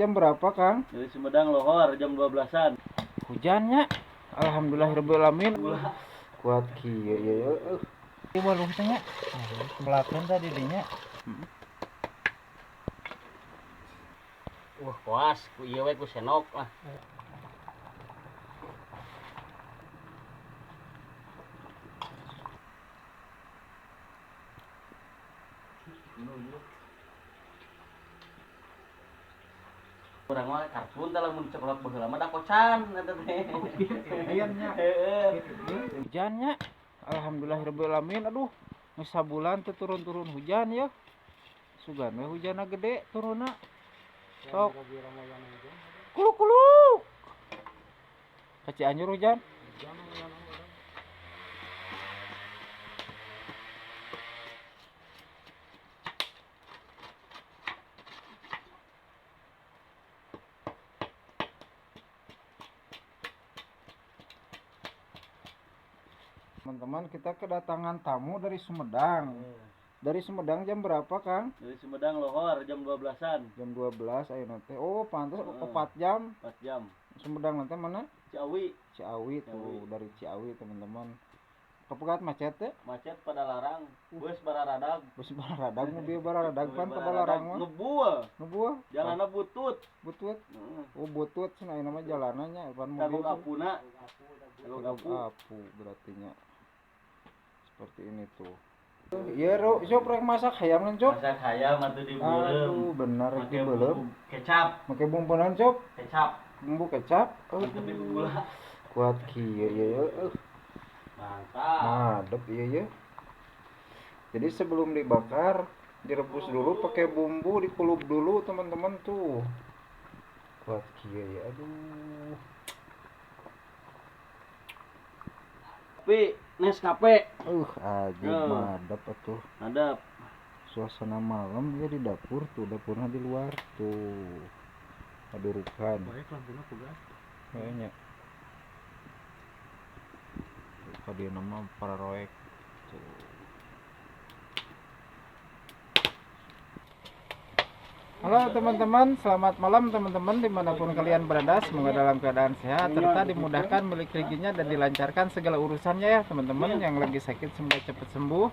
Jam berapa, Kang? Dari Sumedang Lohor jam 12-an. Hujannya. Alhamdulillahirabbil alamin. Kuat kieu ya ya. Ieu mah luhur nya. Belakang tadi dinya. Wah, koas ku ieu we ku senok lah. Urang mah kartun teh lamun coklat baheula mah da kocan eta teh. Hujannya. Hujannya. Alhamdulillahirabbil alamin. Aduh, geus sabulan teu turun-turun hujan ya. Sugan we hujanna gede turunna. Sok. Kuluk-kuluk. Ka Cianjur hujan. Teman-teman, kita kedatangan tamu dari Sumedang. Dari Sumedang jam berapa, Kang? Dari Sumedang Lohor jam 12-an. Jam 12 ayeuna teh. Oh, pantas 4 jam. 4 jam. Sumedang nanti mana? Ciawi. Ciawi tuh, dari Ciawi, teman-teman. Kepegat macet teh? Macet pada larang. Bus bararadag. Bus bararadag, mobil bararadag pan pada larang mah. Ngebuah. Ngebuah. Jalanna butut. Butut. Oh, butut cenah ayeuna mah jalanannya pan mobil. Tagog apuna. Tagog apu. Apu berarti nya. Seperti ini tuh. Iya, Ro, Sob rek masak hayam lain, Sob. Masak hayam atuh dibeuleum. Aduh, bener Make dibeuleum. Kecap. Make bumbu naon, Sob? Kecap. Bumbu kecap. Mantep di gula. Kuat kieu ieu ya. Mantap. Madep ieu ya. Jadi sebelum dibakar, direbus dulu pakai bumbu, dikulup dulu teman-teman tuh. Kuat kieu ya. Aduh. Kopi Nescafe. Ajib madep atuh. Madep. Suasana malam ya di dapur tuh, dapurnya di luar tuh. Adurukan. Baik lampunya pegas. Kayaknya. Tadi nama para roek tuh. Halo teman-teman, selamat malam teman-teman dimanapun kalian berada. Semoga dalam keadaan sehat serta dimudahkan milik rezekinya dan dilancarkan segala urusannya ya teman-teman. Yang lagi sakit semoga cepat sembuh,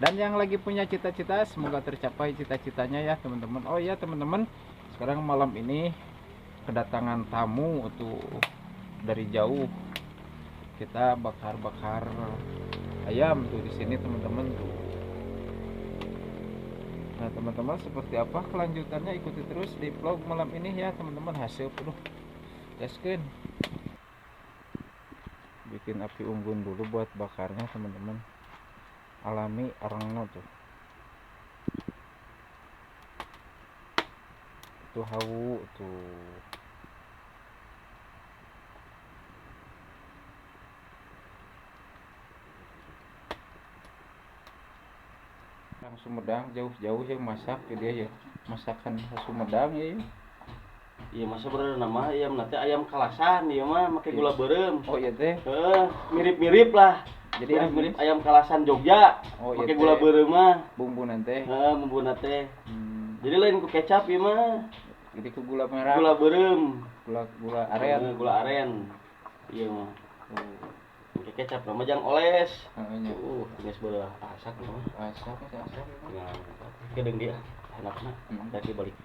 dan yang lagi punya cita-cita semoga tercapai cita-citanya ya teman-teman. Oh iya teman-teman, sekarang malam ini kedatangan tamu tuh dari jauh. Kita bakar-bakar ayam tuh di sini teman-teman tuh. Nah teman-teman, seperti apa kelanjutannya ikuti terus di vlog malam ini ya teman-teman. Hasil penuh gaskeun. Bikin api unggun dulu buat bakarnya teman-teman. Alami arangna tuh. Tuh hawu tuh. Orang Sumedang jauh-jauh yang masak ke dia ya, masakan khas Sumedang ya. Iya, masa bener nama ayam nanti ayam kalasan ieu mah make gula beureum. Oh iya teh. Heeh, mirip-mirip lah. Jadi mirip-mirip ayam kalasan Jogja. Oh iya. Make gula beureum mah. Bumbu nanti. Heeh, bumbu teh. Jadi lain ku kecap ieu mah. Jadi ku gula merah. Gula beureum. Gula aren. Gula aren. Iya mah. Pakai kecap mah jang oles. Heeh. Geus beulah asak mah. Asak, asak. Ya, gedeung dia enakna. Tadi balik.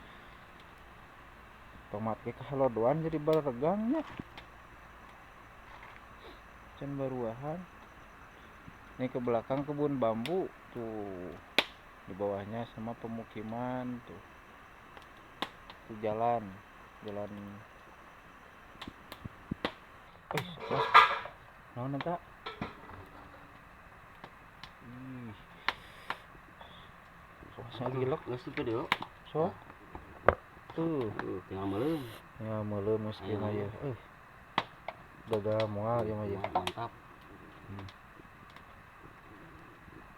Tomat ge kahalodoan jadi baregangnya. Can baruahan. Ini ke belakang kebun bambu tuh. Di bawahnya sama pemukiman tuh. Tuh jalan, jalan. Naon eta? Ih. Suasana gilek geus teu deui. Sok. Tuh, tinggal meuleum. Ya meuleum geus kieu mah ya. Gagal moal ieu mah ya. Mantap.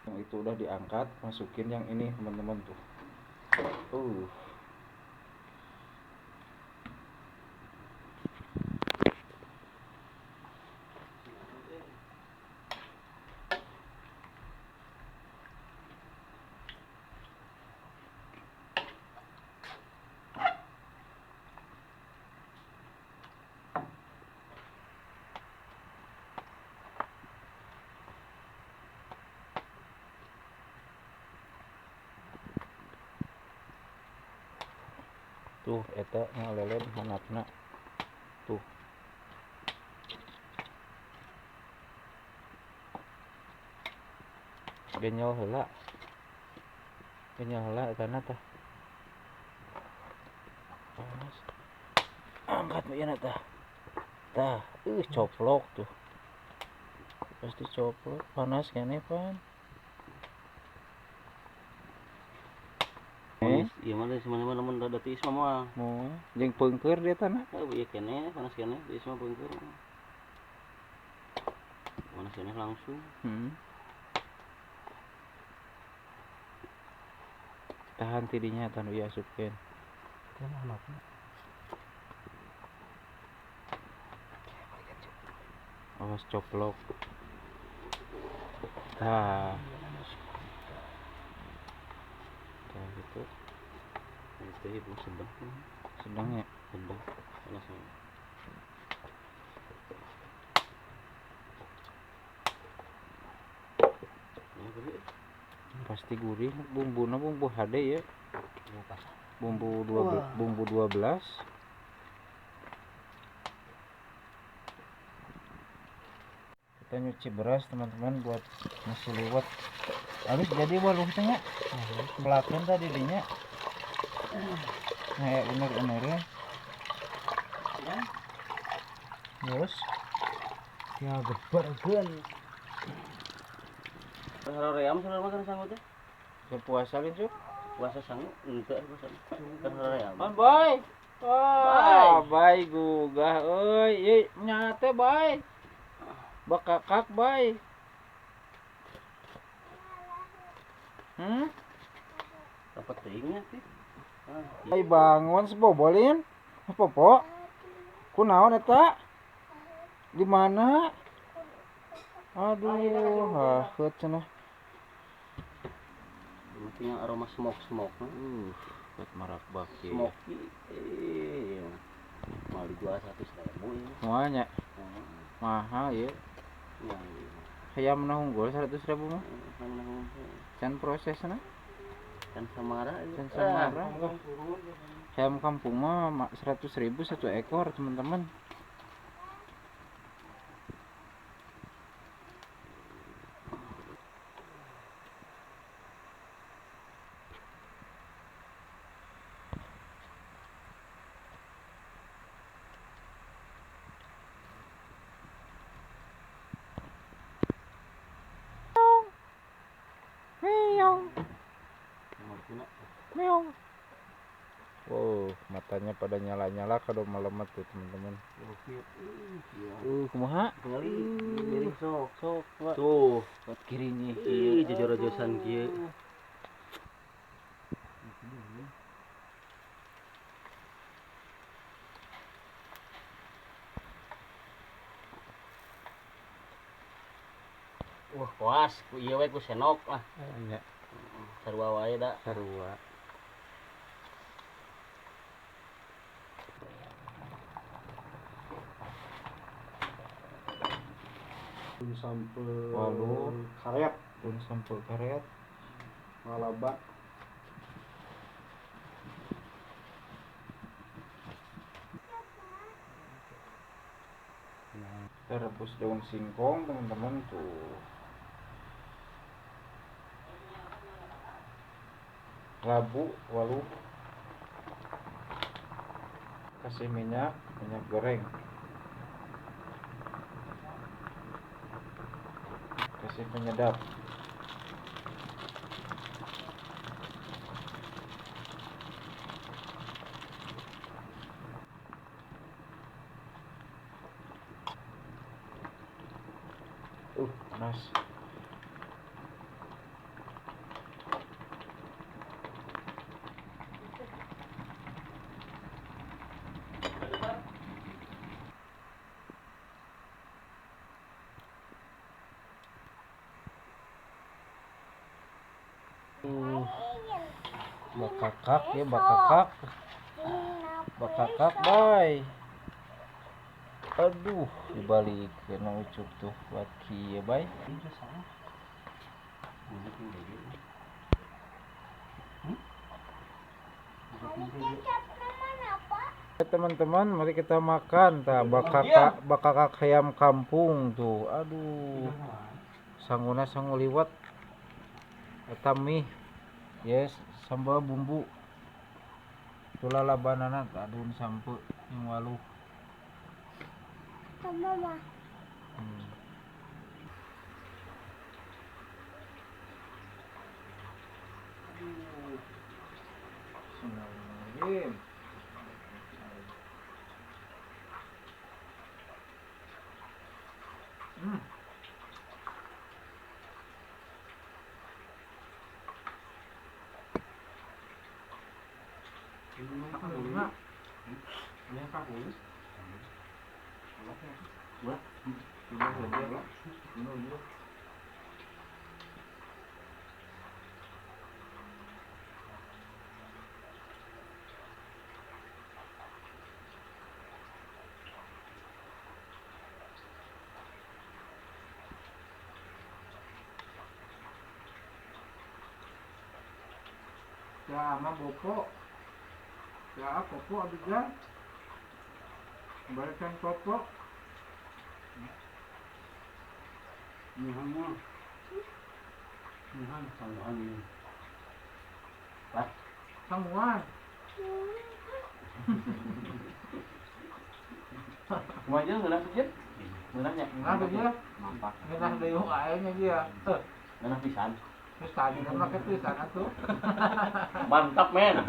Yang itu udah diangkat, masukin yang ini teman-teman tuh. Tuh eta ngaleled hanapna. Tuh. Genyol heula. Genyol heula etana tah. Panas. Angkat ieu tah. Tah, coplok tuh. Pasti coplok, panas kene pan. Ieu mah semuanya lamun rada tiis mah moal. Moal. Jeung peungkeur dia tanah. Heuh, ieu kene panas kene, tiis mah peungkeur. Panas kene langsung. Tahan tidinya tahan ieu asupkeun. Teh mah Awas coplok. Tah. Tah gitu. Itu ibu sedang. Sedang ya? Sedang. Panas. Pasti gurih, bumbuna bumbu HD ya. Bumbu 12, bumbu 12. Kita nyuci beras teman-teman buat nasi liwet. Harus jadi waluh teh nya. Pelakeun tadi dinya. Nah, ya uner-unernya. Terus ya gebergeun. Haroream saudara mah kan sanggup teh. Puasa lin cuk. Puasa sanggup henteu puasa. Kan haroream. On boy. Wah, bay gugah euy. Ieu nya teh bay. Bakakak bay. Dapat teuing nya teh. Ay bangun sebobolin. Popo. Kunaon eta? Di mana? Aduh, haheut cenah. Tinggal aroma smoke-smoke. Buat marak baki. Smoky. Mau dijual 100.000 ya. Semuanya. Mahal ya. Ya. Hayam na unggul 100.000 mah. Can prosesna. Can samara. Can samara. Hayam kampung mah 100.000 satu ekor, teman-teman. Meong. Wow, matanya pada nyala-nyala kalau melemet tuh teman-teman. Kumaha? Ningali sok sok. Tuh, buat kirinya. Ih, jajorojosan kieu. Wah, puas ku ieu we ku senok lah. Nya. Sarua wae da. Sarua. Sampel walu karet, pun sampel karet malaba. Kita rebus daun singkong teman-teman tuh. Labu walu, kasih minyak, minyak goreng, kasih penyedap. Panas. Bakakak ya, bakakak. Bakakak, bay. Aduh, dibalik kena ucup tuh buat kieu, bay. Teman-teman, mari kita makan tah bakakak ayam kampung tuh. Aduh. Sanguna sangu liwat. Eta mie. Yes, sambal bumbu. Itulah labanana adun sampe yang waluh. Mama. Bismillahirrahmanirrahim. Ya, ama bopo. Ya, popo abiga. Balikan popo. Nihan. Nihan sanguan ini. Lah, sanguan. Kumaha ngeunah sih? Ngeunahnya. Ngeunah dia. Mantap. Ngeunah deui aing dia. Ngeunah pisan. Terus tadi kan pakai tulisan tuh. Mantap, men.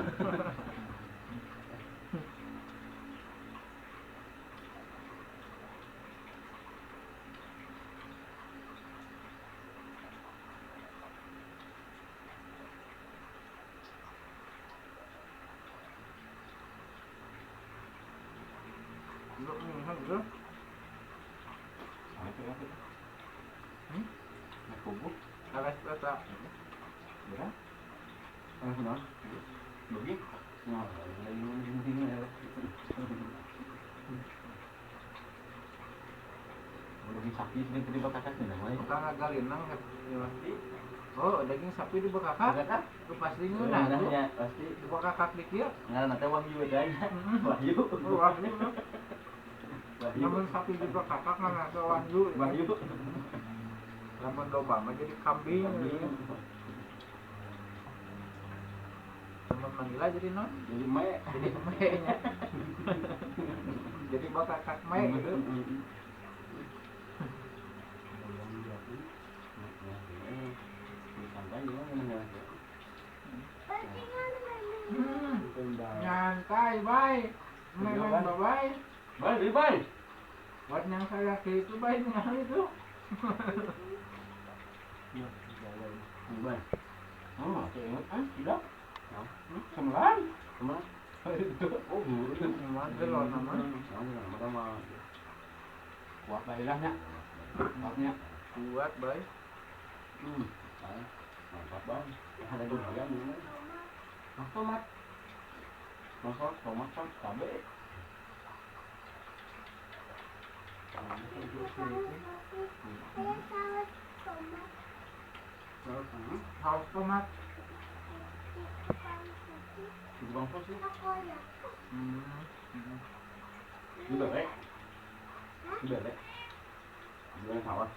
Sapi sini tadi bakakak nih namanya. Tukang galinang ya pasti. Oh, daging sapi di bakakak? Itu pasti ngeunah tuh. Pasti. Di bakakak di kieu. Ngaranna teh Wahyu bedanya. Wahyu. Oh, Wahyu. Lamun sapi di bakakak ngaranna teh Wahyu. Wahyu. Lamun domba mah jadi kambing. Lamun manggila jadi non? Jadi mae. Jadi mae nya. Jadi bakakak mae gitu. Nyantai, bye. Memang bye. Bye, bye. Buat yang saya itu bye ngali itu. Bye. Oh, ah, tidak. Sembilan. Sembilan. Oh, sembilan telur nama. Nama. Kuat bailahnya. Kuatnya. Kuat, bye. Mantap, bang. Ada durian ini. Tomat. Masak tomat sama cabe. Saus tomat. Tukang sosis. Dibelek. Dibelek. Dibelek sawah.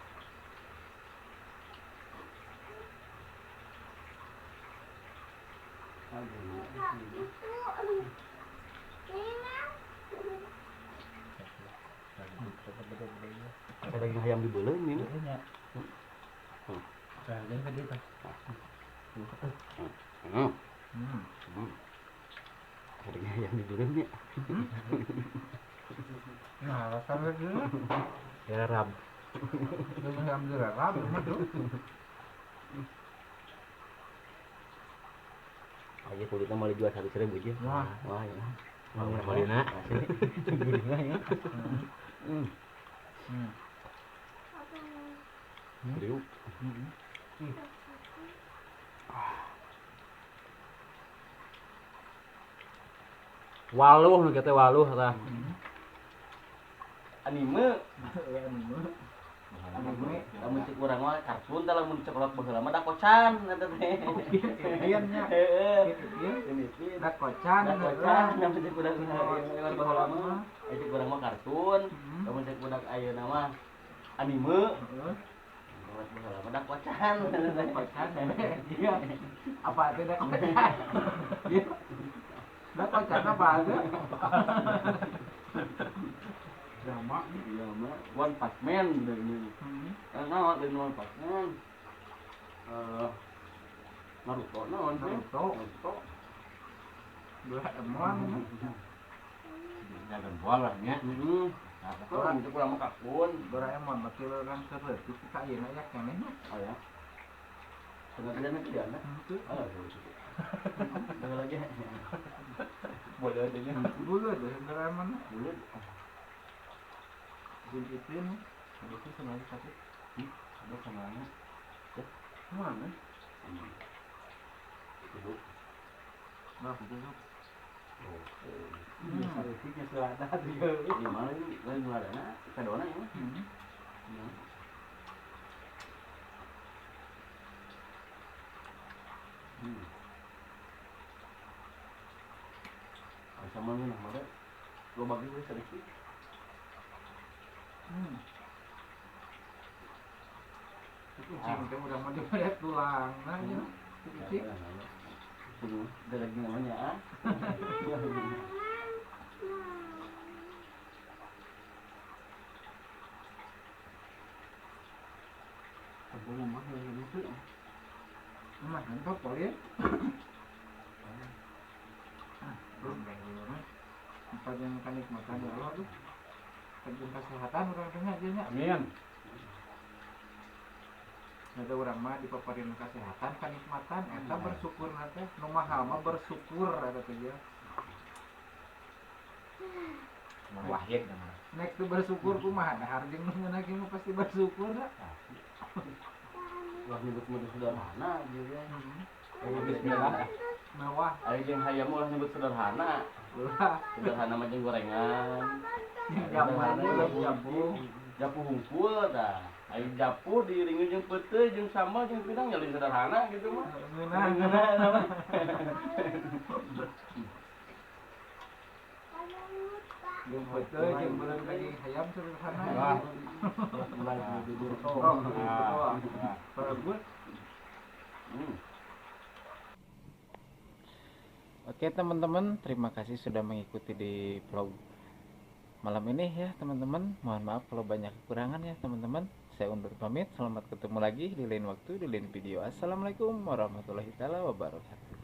Ada daging ayam dibeuleum ini. Ada daging ayam dibeuleum ya. Nah, rasanya dulu. Dirarab. Daging ayam dirarab itu. Aja kulitnya mau dijual 100.000 aja. Wah, wah ya. Wah, malina. Gurihna ya. Kriuk. Waluh nu kieu teh waluh tah. Anime. Anime. Lamun cek urang mah kartun tah lamun cek kolot baheula mah dakocan eta teh. Upin nya. Heeh. Upin. Dakocan. Dakocan lamun cek budak baheula mah. Cek urang mah kartun, lamun cek budak ayeuna mah anime. Heeh. Kolot baheula mah dakocan. Dakocan. Iya. Apa itu dakocan? Iya. Dakocan apa itu? Drama, iya mah One Punch Man dari nah, dari One Punch Man. Naruto naon sih? Naruto. Naruto. Doraemon. Dragon Ball lah nya. Heeh. Kalau itu kurang mah kartun. Doraemon mah kieu urang keur leutik ka ayeuna ya keneh. Oh ya. Sebenarnya nanti dia anak. Henteu. Oh, gitu. Dengar lagi. Boleh aja nya. Dulu deh Doraemon. Dulu. Upin Ipin. Itu sama lagi satu. Ada sama lagi. Ya, mana? Dulu. Nah, itu. Saeutiknya selada juga. Di mana ini? Lain ladana, kadona ya. Sama nih namanya. Lo bagi gue sedikit. Kucing teh udah mau diberi tulang nah ya. Kucing. Udah lagi namanya ah. Mah ngentot kali ya. Empat yang kenikmatan ya Allah tuh. Penting kesehatan urang teh nya nya. Amin. Ada urang mah dipaparin kesehatan kenikmatan eta bersyukur teh nu mahal mah bersyukur eta teh ya. Wahid namanya. Nek teu bersyukur kumaha dahar jeung nu meunang mah pasti bersyukur da. Ulah nyebut mode sederhana gitu ya. Bismillah. Mewah. Ayo jeung hayam ulah nyebut sederhana. Ulah. Sederhana mah jeung gorengan. Jamu, japu hungkul tah. Ayo japu diiringin jeung peuteuy jeung sambal jeung pindang ya sederhana gitu mah. Ngeunah. Ngeunah. Jeung peuteuy jeung beureum daging hayam sederhana. Wah. Mulai bubur Bagus. Oke teman-teman, terima kasih sudah mengikuti di vlog malam ini ya teman-teman. Mohon maaf kalau banyak kekurangan ya teman-teman. Saya undur pamit, selamat ketemu lagi di lain waktu, di lain video. Assalamualaikum warahmatullahi taala wabarakatuh.